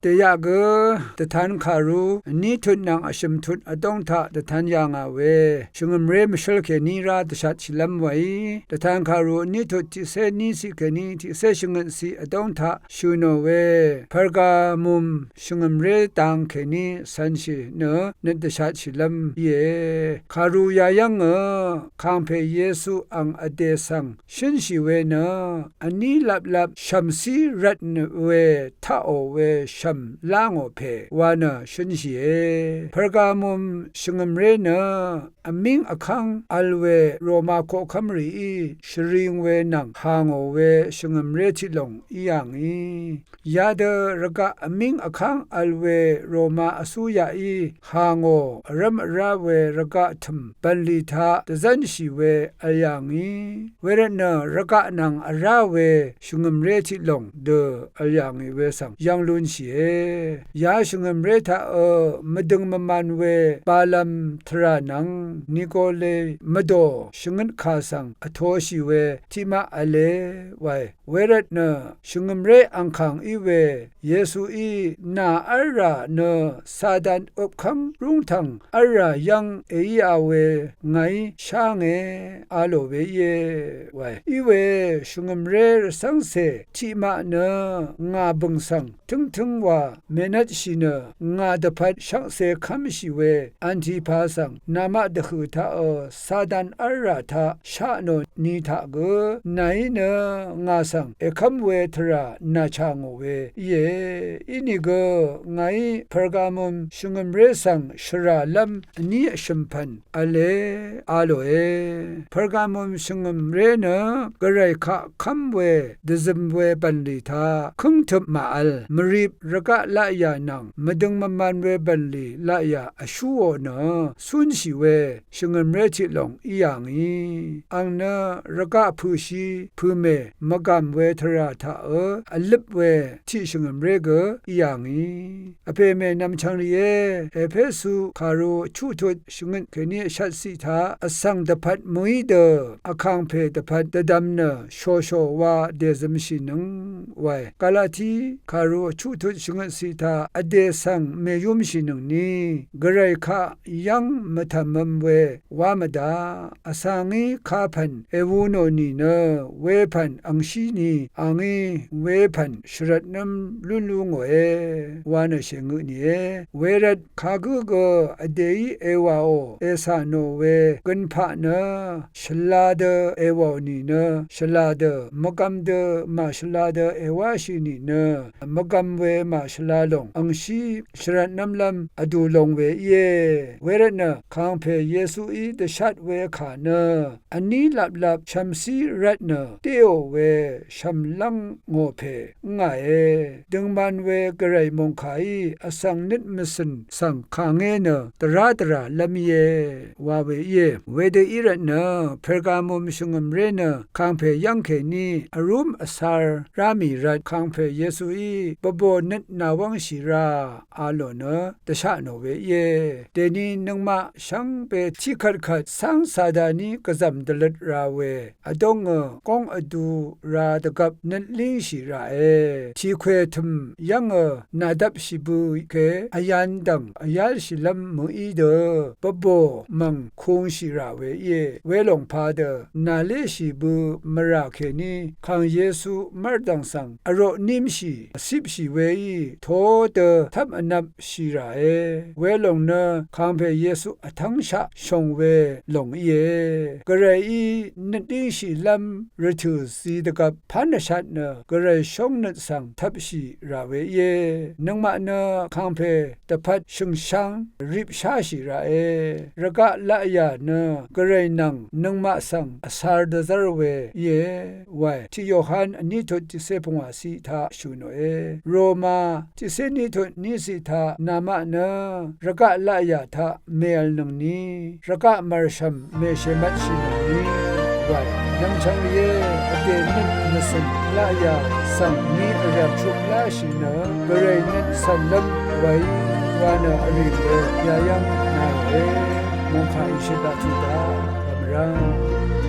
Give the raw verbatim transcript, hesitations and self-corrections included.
Dèyaq gø dvtan kàru vní tut nvng vshø̀m tut vdóng taq dvtan yà ngà we shvngø̀mré mvshǿl kèní rá dvshatshìlv́m weí, dvtan kàru vní tut tiqcé níciq kèní tiqcé shvngøtciq vdóng taq shø̀ nò we Pergamum shvngø̀mré dang kèní cv̄nshì nø nøt dvshatshìlv́m íe. Kàru yayv́ngø kàngpè Yesu ang vdè svng shǿnshì we nø vní laplap shv̀mcí rvt we taqò we shv̀m lá ngò pè wa nø shǿnshìe. Pergamum shvngø̀mré nø vmíng vkv́ng vl we Roma koqkv́m rìí shvring we nvng hà ngò we shvngø̀mré tiqlòng í yà ngì. Yadø rvgaq vmíng vkv́ng vl we Roma vsúyaí hà ngò vrv́m vrá we rvgaq tø̀m bv̀nlì taq dvzv́nshì we vl yà ngì. Wervtnø rvgaq nvng vrá we shvngø̀mré tiqlòng dø vl yà ngì we svng yv́ng lúnshìe. Ya shvngø̀mré taqø mvdøng mvman we Balam tvrà nvng Nikole mvdò shvngøt kà svng vtoshì we tiqmaq v̄le wae. Wervtnø shvngø̀mré angkàng í we Yesuí nà v́lrà nø Satan øpkv́ng rúngtv̀ng v́lrà yv́ng èíā we ngàí shánge a lò we íe wae. Iwe shvngø̀mré rvcv́ngcè tiqmaq nø ngà bø̀ng svng tǿngtǿng wa mènvtshì nø ngà dvpvt shvkse kv́mshì we Antipa svng namaq dvhø̀ taqø Satan v́lrà taq sha nò ni taq gø nàí nø ngà svng èkv́m we tvrà nàchà ngò we íe. Inìgø ngàí Pergamum shvngø̀mré svng shvràlv́m vní vshø̀mpv̀n v̄le a lòe. Pergamum shvngø̀mré nø gvray kaq kv́m we dvzøm we bv̀nlì taq kǿngtøp màvl mvrip rvgaq laqyà nvng mvdøng mvman we bv̀nlì laqyà vshúò nø cúnshì we shvngø̀mré tiqlòng í yà ngì. Ang nø rvgaq pø̀shi pø̀mè mvgàm we tvrà taqø vløp we tiq shvngø̀mré gø í yà ngì. Vpè mè nvmchvng rìé, Epesu kàru vchuq tut shvngøt kèní vshatciq taq vsvng dvpvt mø̀í dø vkàngpè dvpvt dvdvm nø shòshò wa dèzømshìnøng wae. Galati kàru vchuq tut shvngøtciq taq vdè svng mèyúmshìnøngni gvray kaq yv́ng mvtv̀mv̄m we wá mvdaq. Vsa ngí kapv̀n èwu nò nìnø wepv̀n angshí ni a ngí wepv̀n shvrvtnv́m lún lú ngòe wa nø shèngø nìe. Wervt kagǿ gø vdèí èwàò ècà nò we gønpaq nø shvla dø èwàò nìnø shvla dø, mvgvm dø màshvla dø èwáshì nìnø mvgvm we màshvla lòng angshí shvrvtnv́mlv́m vdù long we íe. Wervtnø kàngpè Yesuí dvshat we kà nø vní laplap shv̀mcí rvt nø téò we shv̀mlv́ng ngò pè ǿngàe. Døngman we gvray mòngkàí vsvng nøt mvcø̀n svng kàngé nø dvrá dvràlv́m íe wa we íe. Wedø í rvtnø Pergamum shvngø̀mré nø kàngpè yv́ng kèní vrúm vcar rá mì rvt kàngpè Yesuí bvbò nøt nàwv́ngshì ra a lò nø dvsha nò we íe. Dèni nøngmaq shvngbe tiqkvtkvt cáng Sataní gvzv̀m dvløt ra we vdóngø góng vdu ra dvgvp nøt língshì ràe. Tìkwè tø̀m yv́ngø nàdvpshì bø ke vyan dv̀ng vyálshìlv́m mø̀í dø bvbò mv̀ng kungshì rà we íe. Welòng padø nàléshì bø mvrà kèní kàng Yesu mv́rdv̀ng svng vroq nímshì vcipshì weí to dø tvp vnvpshì ràe. Welòng nø kàngpè Yesu vtv́ngshaq shòng we lòng íe. Gvrayí nøt língshìlv́m rvtø̀ zi dvgvp pán vshat nø gvray shóngnøt svng tvpshì rà we íe. Nøngmaq nø kàngpè dvpvt shø̀ngsháng ripsháshì ràe. Rvgaq laqyà nø gvray nvng nøngmaq svng vcar dvzv́r we íe wae. Tiq Yohan vní tut tiqcé pungwàciq taq shø̀ nòe. Roma tiqcé ní tut níciq taq namaq nø rvgaq laqyà taq mèvlnøngni rvgaq mv̀rshv̀m mèshèmvtshìnøngni wae. Nv̀mchvng rìé, vdè nøt mvcø̀n laqyà svng ni vrv̀m chuq láshì nø gvray nøt cv̀nlv́m weí wa nø vrìng we yayv́ng nà ròe. Mòngkà ìshøt laq tuq daq vmvrv́m.